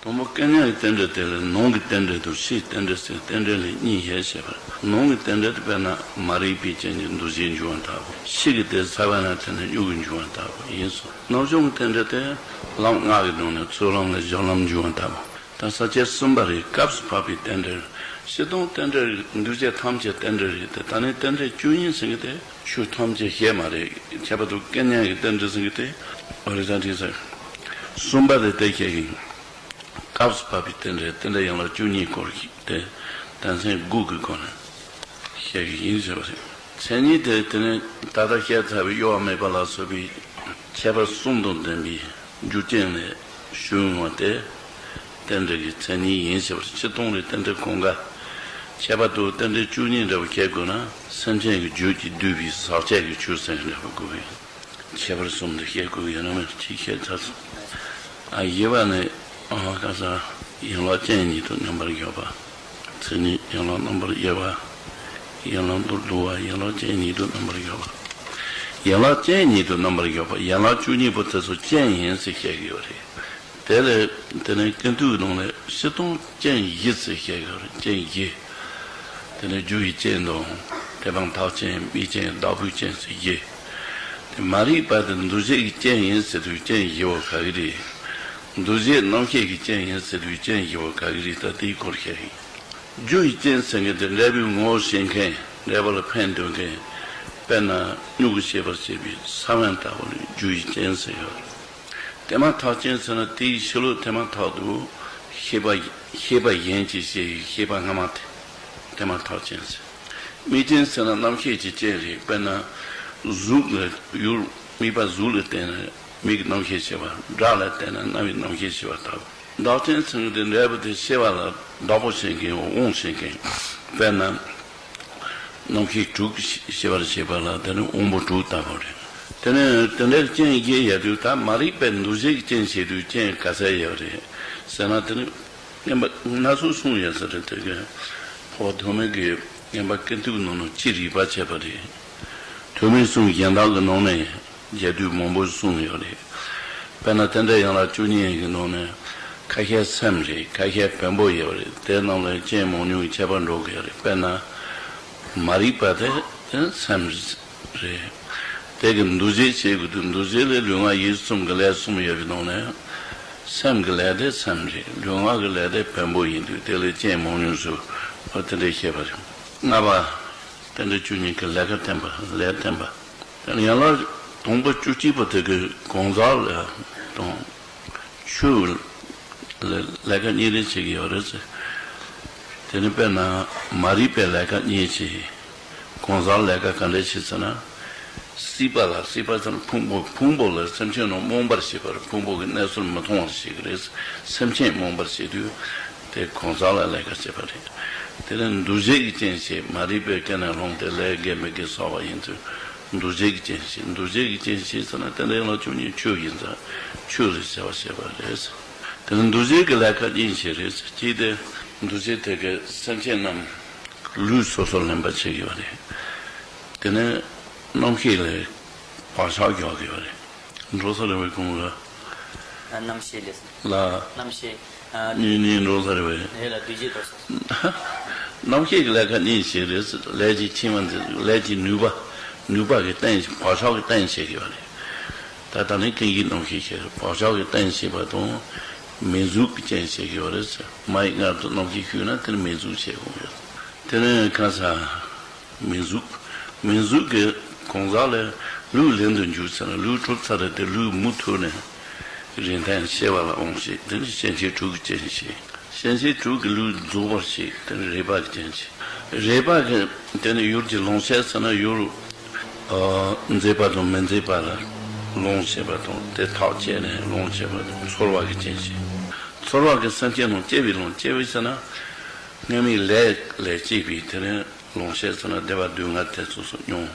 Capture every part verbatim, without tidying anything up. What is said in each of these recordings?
དང་པོ་སྐད་ཉན་གྱི་རྟེན་འབྲེལ་དེ་ལས་ནང་གི་རྟེན་འབྲེལ་དང་ཕྱིའི་རྟེན་འབྲེལ་ཟེར་རྟེན་འབྲེལ་ལས་གཉིས་བཤད་བྱས་པ། ནང་གི་རྟེན་འབྲེལ་དེ་དཔེར་ན་མ་རིག་པའི་རྐྱེན་གྱིས་འདུ་བྱེད་འབྱུང་བ་ལྟ་བུ། ཕྱི་གི་དེ་ས་བོན་ལ་བརྟེན་ནས་མྱུ་གུ་འབྱུང་བ་ལྟ་བུ་ཡིན་སོང་། རྣམ་གཞག་གི་རྟེན་འབྲེལ་དེ་ལམ་ལྔ་གི་ནང་ནས་ཚོགས་ལམ་ལས་སྦྱོར་ལམ་འབྱུང་བ་ལྟ་བུ། ད་ས་བཅད་གསུམ་པ་རེད། སྐབས་སུ་བབ་པའི་རྟེན་འབྲེལ། སྤྱིར་བཏང་རྟེན་འབྲེལ་འདུས་བྱས་ཐམས་ཅད་རྟེན་འབྲེལ་རེད་དེ། ད་ནི་རྟེན་འབྲེལ་བཅུ་གཉིས་ཟེར་གྱི་དེ་ཆོས་ཐམས་ཅད་བཤད་མ་རེད། ཁྱད་པར་དུ་སྐད་ཉན་གྱི་རྟེན་འབྲེལ་ཟེར་གྱི་དེ་ཨོ་རི་ས་ཁྲི་ས་གསུམ་པ་རེད་དེ་བཤད་གི། སྐབས་སུ་བབ་པའི་རྟེན་འབྲེལ། རྟེན་འབྲེལ་ཡན་ལག་བཅུ་གཉིས་སྐོར་ཞིག་དེ་དོན་ཚན་དགུ་གི་སྒོ་ནས་བཤད་གི་ཡིན་ཟེར་བ་རེད། མཚན་ཉིད་དེ་དེ་ནི་ད་ལྟ་བཤད་ཚར་བའི་གཡོ་བ་མེད་པ་ལ་སོགས་པའི་ཁྱད་པར་གསུམ་དང་ལྡན་པའི་རྒྱུ་རྐྱེན་ལས་བྱུང་བ་དེ་རྟེན་འབྲེལ་གྱི་མཚན་ཉིད་ཡིན་ཟེར་བ་རེད། སྤྱིར་བཏང་རེད། རྟེན་འབྲེལ་གང་ག་ཁྱད་པར་དུ་རྟེན་འབྲེལ་བཅུ་གཉིས་འདྲ་བོ་བཤད་དགོས་ན་སེམས་ཅན་གྱི་རྒྱུད་ཀྱིས་བསྡུས་པའི་ཟག་བཅས་ཀྱི་ཆོས་ཟེར་འདྲ་བོ་དགོས་ཀྱི་ཡོད། ཁྱད་པར་གསུམ་དུ་བཤད་དགོས་ཀྱི་ཡོད་ན་མེད་ཅིག་བཤད་ཚར་སོང་། ཨ་བཞི་པ་ནི་ཨ་ཁ་ས་ཡན་ལག་ཅན་ཉིད་དུ་རྣམ་པར་འཇོག་པ། མཚན་ཉིད་ཡན་ལག་རྣམ་པར་དབྱེ་བ། ཡན་ལག་མདོར་བསྡུ་བ། ཡན་ལག་ཅན་ཉིད་དུ་རྣམ་པར་འཇོག་པ། ཡན་ལག་ཅན་ཉིད་དུ་རྣམ་པར་འཇོག་པ། ཡན་ལག་བཅུ་གཉིས་པོ་དེ་ཚོ་ཅན་ཡིན་ཟེར་བཤད་ཀྱི་ཡོད་རེད། དེ་ལས་དེ་ནས་ཀུན་བཏུས་ནང་ནས་སྤྱིར་བཏང་ཅན་བཞི་ཟེར་བཤད་ཀྱི་ཡོད་རེད། ཅན་བཞི། དེ་ནས་རྒྱུ་ཡི་རྐྱེན་དང་། དེ་དང་ཐག་ཅན། དམིགས་རྐྱེན། བདག་པོའི་རྐྱེན་ཟེར་བཞི། དེ་མ་རིག་པ་དེ་འདུ་བྱེད་ཀྱི་རྐྱེན་ཡིན་ཟེར་དུས་རྐྱེན་བཞི་བོ་ག་གི་རེད། འདུ་བྱེད་རྣམ་ཤེས་ཀྱི་རྐྱེན་ཡིན་ཟེར་དུས་རྐྱེན་བཞི་བོ་ག་གི་རེད། ད་དེའི་སྐོར་བཤད་ཡིན། རྒྱུ་ཡི་རྐྱེན་ཟེར་མཁན་དེ་འབྲས་བུའི་ངོ་བོ་ཤེས་མཁན། འབྲས་བུ་ལ་ཕན་འདོད་མཁན། དཔེར་ན་མྱུ་གུ་སྐྱེད་པར་བྱེད་པའི་ས་བོན་ལྟ་བུ་ལ་རྒྱུ་ཡི་རྐྱེན་ཟེར་ཡོད། དེ་མ་ཐག་ཅན་ཟེར་ན་དེའི་ཕྱི་ལོགས་དེ་མ་ཐག་ཏུ་ཤེས་པ་ཤེས་པ་གཞན་གྱིས་བྱས་པའི་ཤེས་པ་སྔ་མ་དེ་དེ་མ་ཐག་ཅན་ཟེར། དམིགས་རྐྱེན་ཟེར་ན་རྣམ་ཤེས་ཀྱི་རྐྱེན་རེད། དཔེར་ན་གཟུགས་ལ་ཡུལ། དམིགས་པ་གཟུགས་ལ་བརྟེན་ནས་མིག་གི་རྣམ་ཤེས་སྐྱེ་བ། སྒྲ་ལ་བརྟེན་ནས་རྣ་བའི་རྣམ་ཤེས་སྐྱེ་བ་ལྟ་བུ། བདག་རྐྱེན་ཟེར་མཁན་དེ་འབྲས་བུ་དེ་སྐྱེ་བ་ལ་བདག་པོ་བྱེད་མཁན། དབང་བྱེད་མཁན། དཔེར་ན་རྣམ་ཤེས་དྲུག་སྐྱེ་བར་བྱེད་པ་ལ་དེ་ནི་དབང་པོ་དྲུག་ལྟ་བུ་རེད། དེ་ནི་དེ་འདྲའི་རྐྱེན་བཞི་ཡོད་དུས། ད་མ་རིག་པའི་འདུ་བྱེད་ཀྱི་རྐྱེན་བྱེད་དུས་རྐྱེན་ག་ཚད་ཡོད་རེད་ཟེར་ན། དེ་ནི་བསྙེན་པ་སྣ་ཚོགས་གསུངས་ཡོད་ས་རེད། དེ་གའི་འཕགས་པ་ཐོགས་མེད་ཀྱིས་བསྙེན་པ་ཀུན་བཏུས་ནང་ནས་ཅི་རིགས་པ་བྱས་པ་རེད། ཐོགས་མེད་གསུང་གཞན་དག་གི་ནང་ནས་རྒྱས་བསྡུས་མང་པོ་གསུངས་ཡོད་རེད། དཔེར་ན་རྟེན་འབྲེལ་ཡན་ལག་བཅུ་གཉིས་ཀྱི་ནང་ནས་ཁ་ཤས་སེམས་རེད། ཁ་ཤས་བེམ་པོ་ཡོད་རེད། དེ་རྣམས་ལ་རྐྱེན་མང་ཉུང་གི་ཁྱད་པར་འགྲོ་གི་ཡོད་རེད། དཔེར་ན་མ་རིག་པ་དེ་དེ་སེམས་རེད། དེ་གི་འདུ་བྱེད་བྱེད་དགོས་དུས། འདུ་བྱེད་ལས་ལུས་ངག་ཡིད་གསུམ་གྱི་ལས་གསུམ་ཡོད་པའི་ནང་ནས་སེམས་ཀྱི་ལས་དེ་སེམས་རེད། ལུས་ངག་གི་ལས་དེ་བེམ་པོ་ཡིན་དུས་དེ་ལས་རྐྱེན་མང་ཉུང་སུ་དེ་འདྲས་བཤད་པ་རེད། ལྔ་པ། རྟེན་འབྲེལ་བཅུ་གཉིས་ཀྱི་ལས་ཀ་བསྟན་པ། ལས་བསྟན་པ། ཡན་ལག་དང་པོ་བཅུ་གཅིག་པོ་དེ་གི་གང་ཟག་ལ་དང་ཆོས་ལ་ལས་ཀ་གཉིས་རེ་བྱེད་ཀྱི་ཡོད་རེད་ཟེར། དེ་ནི་དཔེར་ན་མ་རིག་པའི་ལས་ཀ་གཉིས་བྱེད། གང་ཟག་ལས་ཀ་ག་འདྲ་བྱེད་ཟེར་ན། སྲིད་པ་ལ། སྲིད་པ་ཟེར་ན་ཕུང་པོ། ཕུང་པོ་ལ་སེམས་ཅན་རྣམས་རྨོངས་པར་བྱེད་པ་རེད། ཕུང་པོ་གི་གནས་ཚུལ་མི་མཐོང་བར་བྱེད་ཀྱི་རེད། སེམས་ཅན་རྨོངས་པར་བྱེད་དུས་དེ་གང་ཟག་ལ་ལས་ཀ་བྱེད་པ་རེད། དེ་ནས་འདུ་བྱེད་ཀྱི་རྐྱེན་བྱེད། མ་རིག་པའི་སྐྱེ་གནས་སློང་སྟེ་ལས་དགེ་མི་དགེ་བསགས་པ་ཡིན་དུས་འདུ་བྱེད་ཀྱི་རྐྱེན་བྱེད། འདུ་བྱེད་ཀྱི་རྐྱེན་བྱེད་ཟེར་ན་རྟེན་འབྲེལ་ཡན་ལག་བཅུ་གཉིས་ཆོས་ཡིན་ཙང་ཆོས་ལ་བྱ་བ་བྱེད་པ་རེད། དེ་ནས་འདུ་བྱེད་ཀྱི་ལས་ཀ་གཉིས་བྱེད་རེད། གཅིག་དེ་འདུ་བྱེད་དེ་གའི་སེམས་ཅན་རྣམས་ལུས་སོ་སོར་ལེན་པ་བྱེད་ཀྱི་ཡོད་རེད། དེ་ནས་རྣམ་ཤེས་ལ་བག་ཆགས་རྒྱག་གི་ཡོད་རེད། འགྲོ་ས་རེད་པས་གོང་ག་རྣམ་ཤེས་ལས། ལ། རྣམ་ཤེས། ཨ། གཉིས་གཉིས་འགྲོ་ས་རེད་པས། རེད་ལ་བདུད་རྩི་འགྲོ་ས། རྣམ་ཤེས་ཀྱི་ལས་ཀ་གཉིས་བྱེད་རེད། ལས་ཀྱི་ཆེ་བ་འདི། ལས་ཀྱི་ནུས་པ། ནུས་པ་གི་རྟེན། བག་ཆགས་ཀྱི་རྟེན་བྱེད་ཀྱི་ཡོད་རེད། ད་ད་ནི་ཀུན་གཞིའི་རྣམ་ཤེས་བྱེད་རེད། བག་ཆགས་ཀྱི་རྟེན་བྱེད་པ་དང་། མིང་གཟུགས་ཀྱི་རྐྱེན་བྱེད་ཀྱི་ཡོད་རེད། མ་ཡི་མངལ་དུ་རྣམ་ཤེས་ཞུགས་ན་དེ་ནི་མིང་གཟུགས་བྱེད་དགོས་ཡོད། དེ་ནི་ཁ་ས། མིང་གཟུགས། མིང་གཟུགས་ཀྱི་གང་ཟག་ལ་ལུས་ལེན་དུ་འཇུག་ཚར་ན། ལུས་གྲུབ་ཚར་རེད་དེ་ལུས་མུ་མཐུད་ནས་རིན་ཐང་ཤེས་པ་ལ་དབང་བྱེད། དེ་ནི་སྐྱེ་མཆེད་དྲུག་གི་རྐྱེན་བྱེད། སྐྱེ་མཆེད་དྲུག་གི་ལུས་རྫོགས་པར་བྱེད། དེ་ནི་རེག་པ་གི་རྐྱེན་བྱེད། རེག་པ་གི་དེ་ནི་ཡུལ་གྱི་ལོངས་སྤྱད་ཟེར་ན་ཡུལ་མཛེས་པ་དང་མི་མཛེས་པ་ལ་ལོངས་སྤྱད་པ་དང་དེ་ཐག་བཅད་ནས་ལོངས་སྤྱད་པ་དང་ཚོར་བ་གི་རྐྱེན་བྱེད། ཚོར་བ་གི་སེམས་ཅན་རྣམས་སྐྱེ་བའི་ལོངས། སྐྱེ་བའི་ཟེར་ན་སྔ་མའི་ལས་ལས་སྐྱེས་པའི་དེ་ནི། ལོངས་སྤྱད་ཟེར་ན་བདེ་བ་སྡུག་བསྔལ་དེ་ཚོ་སོགས་མྱོང་།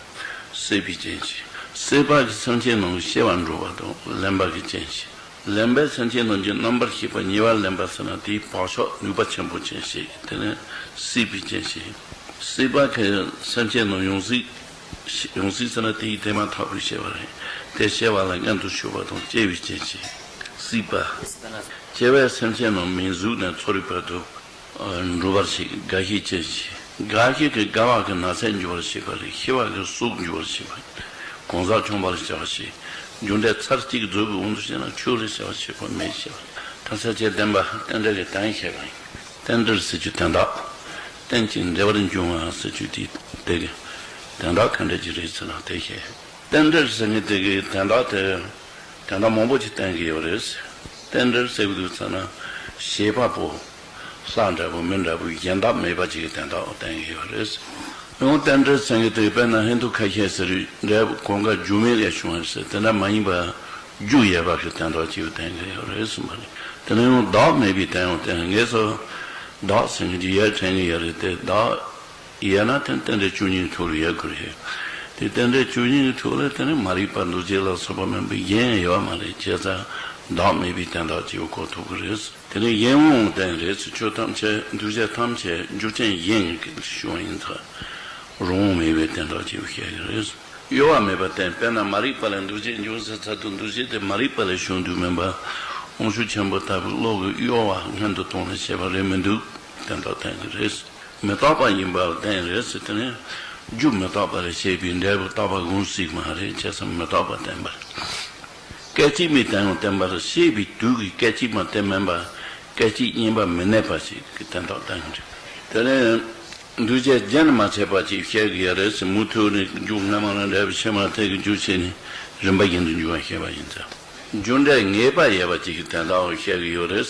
སྲེད་པའི་རྐྱེན་བྱེད། སྲེད་པ་གི་སེམས་ཅན་རྣམས་སྐྱེ་བར་འགྲོ་བ་དང་ལེན་པ་གི་རྐྱེན་བྱེད། ལེན་པའི་སེམས་ཅན་རྣམས་ཀྱི་རྣམ་པར་ཤེས་པ་ཉེ་བར་ལེན་པ་ཟེར་ན་དེའི་བག་ཆགས་ནུས་པ་ཆེན་པོ་ཅན་བྱེད། དེ་ནི་སྲེད་པའི་རྐྱེན་བྱེད། སྲེད་པ་གི་སེམས་ཅན་རྣམས་ཡང་སྲིད། ཡང་སྲིད་ཟེར་ན་དེའི་དེ་མ་ཐག་པའི་སྐྱེ་བ་རེད། དེ་སྐྱེ་བ་ལ་མངོན་དུ་ཕྱོགས་པ་དང་སྐྱེ་བའི་རྐྱེན་བྱེད། སྲིད་པ། སྐྱེ་བའི་སེམས་ཅན་རྣམས་མིང་གཟུགས་ནས་ཚོར་བའི་བར་དུ། འགྲུབ་པར་བྱེད། རྒ་ཤི་ཅན་ཞིག་རྒ་ཤི་གི་རྒ་བ་གི་ན་ཚས་འཇུ་བར་བྱེད་པ་རེད། ཤི་བ་གི་སྲོག་འཇུ་བར་བྱེད་པ། གང་ཟག་མཆོང་བར་བྱ་བ་ཞིག་རྒྱུ་འབྲས་ཚར་གཅིག་རྫོགས་པའི་དབང་དུ་བྱས་ན་ཆོས་རེད་བྱ་བ་བྱེད་པ་མེད་བྱ་བ། ད་ས་བཅད་བདེན་པ་རྟེན་འབྲེལ་གྱི་དོན་བཤད་པ་ཡིན། རྟེན་འབྲེལ་ཟེར་རྒྱུ་དོན་དག་རྟེན་ཅིང་འབྲེལ་བར་འབྱུང་བ་ཟེར་རྒྱུ་དེ་དེ་གི་དོན་དག་ག་འདྲ་ཅིག་རེད་ཟེར་ན་དེ་བཤད། རྟེན་འབྲེལ་ཟེར་མཁན་དེ་གི་དོན་དག་དེ་དོན་དག་མང་པོ་ཅིག་བསྟན་གྱི་ཡོད་རེད། རྟེན་འབྲེལ་ཟེར་གྱི་འདུག་ཟེར་ན་བྱེད་པ་པོ་ལྷ་འདྲ་པོ་མི་འདྲ་པོ་གཞན་དག་མེད་པ་ཅིག་གི་དོན་དག་བསྟན་གྱི་ཡོད་རེད། ཡང་རྟེན་འབྲེལ་ཟེར་མཁན་དེ་དཔེར་ན་ཧིན་དུ་ཁ་ཤས་ཟེར་འབྲས་བུ་གང་ག་རྒྱུ་མེད་ལས་བྱུང་བ་ཟེར་དེ་འདྲ་མ་ཡིན་པ་རྒྱུ་ཡོད་པ་གི་དོན་དག་ཅིག་བསྟན་གྱི་ཡོད་རེད་གསུངས་པ་རེད། དེ་ནས་ཡང་བདག་མེད་པའི་དོན་ཡང་བསྟན། ངེས་སོ་བདག་ཟེར་མཁན་གྱི་ཡོད་དྲན་གྱི་ཡོད་རེད་དེ་བདག་ཡོད་ན་དེ་རྟེན་འབྲེལ་བཅུ་གཉིས་ཐོག་ལ་ཡོད་དགོས་རེད། དེ་རྟེན་འབྲེལ་བཅུ་གཉིས་ཀྱི་ཐོག་ལ་དེ་ནི་མ་རིག་པ་འདུ་བྱེད་ལ་སོགས་པ་མིན་པའི་གཞན་ཡོད་མ་རེད། བྱས་ཙང་བདག་མེད་པའི་དོན་དག་ཅིག་གོ་ཐུབ་ཀྱི་རེད། དེ་ནི་གཞན་དབང་དོན་རེད། ཆོས་ཐམས་ཅད་འདུ་བྱེད་ཐམས་ཅད་རྒྱུ་རྐྱེན་གཞན་གྱི་བྱུང་བ་ཡིན་ཙང་རང་དབང་མེད་པའི་དོན་དག་ཅིག་བཤད་ཀྱི་རེད། གཡོ་བ་མེད་པར་བསྟན། དཔེར་ན་མ་རིག་པ་ལས་འདུ་བྱེད་འབྱུང་ཟེར་ཚར་དུས་འདུ་བྱེད་དེ་མ་རིག་པ་ལས་བྱུང་དུས་མིན་པ་དབང་ཕྱུག་ཆེན་པོ་ལྟ་བུའི་བློ་གི་གཡོ་བ་སྔོན་དུ་བཏང་ནས་བཤད་པ་རེད་མི་འདུག་དོན་དག་བསྟན་གྱི་རེད། མི་རྟག་པ་ཡིན་པར་བསྟན་རེད་ཟེར་དེ་ནས་རྒྱུ་མི་རྟག་པ་ལས་བྱས་པའི་འབྲས་བུ་རྟག་པ་གང་ཞིག་མ་རེད། བྱས་ཙང་མི་རྟག་པ་བསྟན་པ་རེད། སྐད་ཅིག་མའི་དོན་ཡང་བསྟན་པ་རེད། བྱས་པའི་དུས་ཀྱི་སྐད་ཅིག་མ་དེ་མིན་པ་སྐད་ཅིག་གཉིས་པ་མི་གནས་པ་ཞིག་གི་དོན་དག་བསྟན་གྱི་རེད། དེ་ནས་འདུས་བྱས་རྒྱུན་མ་ཆད་པ་ཅིག་བཤད་ཀྱི་ཡོད་རེད་ཟེར། མུ་མཐུད་ནས་རྒྱུ་སྔ་མ་ལ་འབྲས་བུ་ཕྱི་མ་དེ་གི་རྒྱུ་བྱས་ནས་རིམ་པ་བཞིན་དུ་འབྱུང་བ་བཤད་པ་ཡིན་ཙང་། རྒྱུ་འབྲས་ངེས་པ་ཡོད་པ་ཅིག་གི་དོན་དག་བཤད་ཀྱི་ཡོད་རེད།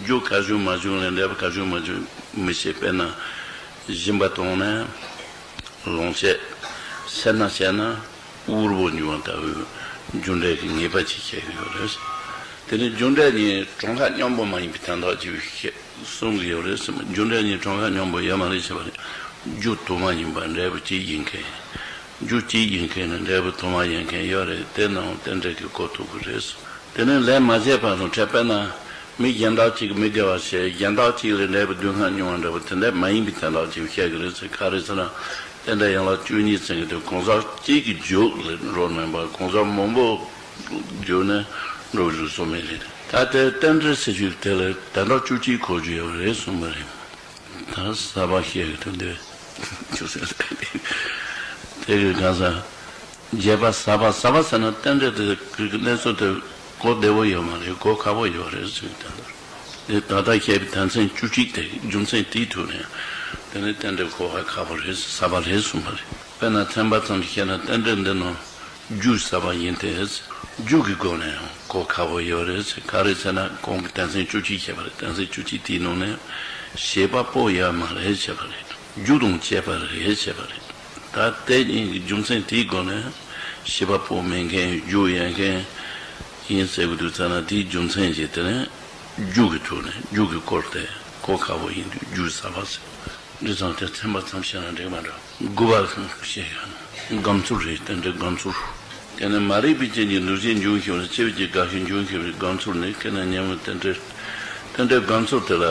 རྒྱུ་ག་བྱུང་མ་བྱུང་ལས་འབྲས་བུ་ག་བྱུང་མ་བྱུང་མི་ཤེས། དཔེར་ན་སྦྱིན་པ་བཏང་ནས་ལོངས་སྤྱད། སེར་སྣ་བྱས་ན་དབུལ་པོ་འབྱུང་བ་ལྟ་བུའི་རྒྱུ་འབྲས་ཀྱི་ངེས་པ་ཅིག་བཤད་ཀྱི་ཡོད་རེད། དེ་ནི་རྒྱུ་འབྲས་གཉིས་གྲངས་ཀ་མཉམ་པོ་མ་ཡིན་པའི་དོན་དག་ཅིག་བཤད། གསུང་གི་ཡོད་རེད་ཟེར། རྒྱུ་འབྲས་གཉིས་གྲངས་ཀ་མཉམ་པོ་ཡོད་མ་རེད་བྱས་པ་རེད། རྒྱུ་དུ་མ་ཡིན་པ་འབྲས་བུ་གཅིག་ཡིན་མཁན། རྒྱུ་གཅིག་ཡིན་མཁན་ནི་འབྲས་བུ་དུ་མ་ཡིན་མཁན་ཡོད་རེད། དེ་རྣམས་རྟེན་འབྲེལ་གྱིས་གོ་ཐུབ་ཀྱི་རེད་གསུངས། དེ་ནས་ལས་མ་བྱས་པ་དང་འཕྲད། དཔེར་ན་མི་གཞན་དག་ཅིག་མི་དགེ་བ་བྱས། གཞན་དག་ཅིག་ལས་འབྲས་བུ་སྡུག་བསྔལ་མྱོང་བ་འདྲ་བོ་དེ་འདྲ་མ་ཡིན་པའི་དོན་དག་ཅིག་བཤད་ཀྱི་རེད་ཟེར། ག་རེ་ཟེར་ན་རྟེན་འབྲེལ་ཡན་ལག་བཅུ་གཉིས་ཟེར་གྱི་དེ་གང་ཟག་གཅིག་གི་རྒྱུ་ལས་འགྲོ་མིན་པར་གང་ཟག་མང་པོ་རྒྱུ་ནས་འགྲོ་བའི་ལུགས་སྲོལ་མེད་རེད། ད་ལྟའི་རྟེན་འབྲེལ་ཟེར་རྒྱུ་དེ་ལ་དོན་དག་བཅུ་གཅིག་གོ་རྒྱུ་ཡོད་རེད་གསུངས་པ་རེད། ད་ཟབ་པ་བཤད་ཀྱི་ཐུག་འདོད་ཅུ་ཟེར་དེ་གི་གང་ཟག་རྒྱས་པ་ཟབ་པ་ཟབ་པ་ཟེར་ན་རྟེན་འབྲེལ་དེ་གི་གནས་ཚུལ་དེ་གོ་བདེ་བོ་ཡོད་མ་རེད། གོ་ཁག་པོ་ཡོད་རེད་ཟེར་གྱི་དོན་དག་རེད། ད་ལྟ་བཤད་པའི་དོན་ཚན་བཅུ་གཅིག་དེ་རྒྱུ་མཚན་དེའི་ཐོག་ནས་དེ་ནི་རྟེན་འབྲེལ་གོ་བ་ཁག་པོ་རེད། ཟབ་པ་རེད་གསུངས་པ་རེད། དཔེར་ན་ཚན་པ་ཙམ་ཞིག་བཤད་ན་རྟེན་འབྲེལ་འདི་ནང་རྒྱུ་ཟབ་པ་ཡིན་ཏེ། རྒྱུ་གི་སྒོ་ནས་ཡང་གོ་ཁག་པོ་ཡོད་རེད་ཟེར། ག་རེ་ཟེར་ན་གོང་གི་དོན་ཚན་བཅུ་གཅིག་བཤད་པ་རེད། དོན་ཚན་བཅུ་གཅིག་དེའི་ནང་ནས་བྱེད་པ་པོ་ཡོད་མ་རེད་བཤད་པ་རེད། རྒྱུ་དང་བཅས་པ་རེད་བཤད་པ་རེད། ད་དེ་གཉིས་ཀྱི་རྒྱུ་མཚན་དེའི་སྒོ་ནས་བྱེད་པ་པོ་མེད་མཁན་རྒྱུ་ཡོད་མཁན་ཡིན་ཟེར་གྱི་འདུག་ཟེར་ན་དེའི་རྒྱུ་མཚན་གྱིས་དེ་ནས་རྒྱུ་གི་ཐོག་ནས་རྒྱུ་གི་སྐོར་དེ་གོ་ཁག་པོ་ཡིན་དུས་རྒྱུ་ཟབ་པ་ཟེར། འདི་ཙམ་དེ་ཚན་པ་ཙམ་བཤད་ན་འགྲིག་མ་འགྲོ། དགུ་པ་བཤད་ཡོད། སྒོམ་ཚུལ་རེད། རྟེན་འབྲེལ་སྒོམ་ཚུལ། དེ་ནི་མ་རིག་པའི་རྐྱེན་གྱིས་འདུ་བྱེད་འབྱུང་ཞིང་སྐྱེ་བའི་རྒྱུ་དགའ་ཞིང་འབྱུང་ཞིང་སྒོམ་ཚུལ་ནི་སྐྱེ་ན་ཉོན་མོངས་རྟེན་འབྲེལ། རྟེན་འབྲེལ་སྒོམ་ཚུལ་དེ་ལ་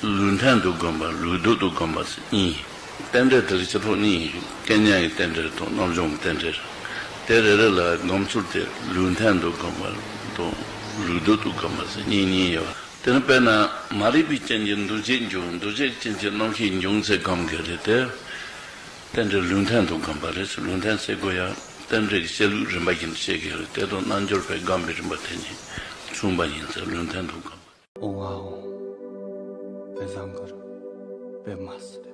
ལུགས་མཐུན་དུ་བསྒོམ་པ་ལུགས་ལྡོག་ཏུ་བསྒོམ་པ་ཟེར་གཉིས། རྟེན་འབྲེལ་དེ་ལ་སྤྱི་ཚོགས་གཉིས། རྐྱེན་ཉམས་ཀྱི་རྟེན་འབྲེལ་དང་རྣམ་གཞུང་གི་རྟེན་འབྲེལ། དེ་རེ་རེ་ལ་སྒོམ་ཚུལ་དེ་ལུགས་མཐུན་དུ་བསྒོམ་པ་དང་ལུགས་ལྡོག་ཏུ་བསྒོམ་པ་ཟེར་གཉིས་གཉིས་ཡོད། དེ་ནི་དཔེར་ན་མ་རིག་པའི་རྐྱེན་གྱིས་འདུ་བྱེད་འབྱུང་། འདུ་བྱེད་རྐྱེན་གྱིས་རྣམ་ཤེས་འབྱུང་ཚེ་སྒོམ་དགོས་རེད་དེ། རྟེན་འབྲེལ་ལུགས་མཐུན་དུ་བསྒོམ་པ་རེད། ལུགས་མཐུན་ཟེར་དགོས་ཡ། རྟེན་འབྲེལ་གྱི་བཤད་ལུགས་རིམ་པ་བཞིན་དུ་བཤད་དགོས་རེད། དེ་དང་རྣལ་འབྱོར་པས་སྒོམ་པའི་རིམ་པ་དེ་གཉིས་མཚུངས་པ་ཡིན་ཚེ་ལུགས་མཐུན་དུ་བསྒོམ་པ། ཨོང་ཨ་ཨོང་། པད་བཟང་གུ་རུ། པདྨ་སིདྡྷི།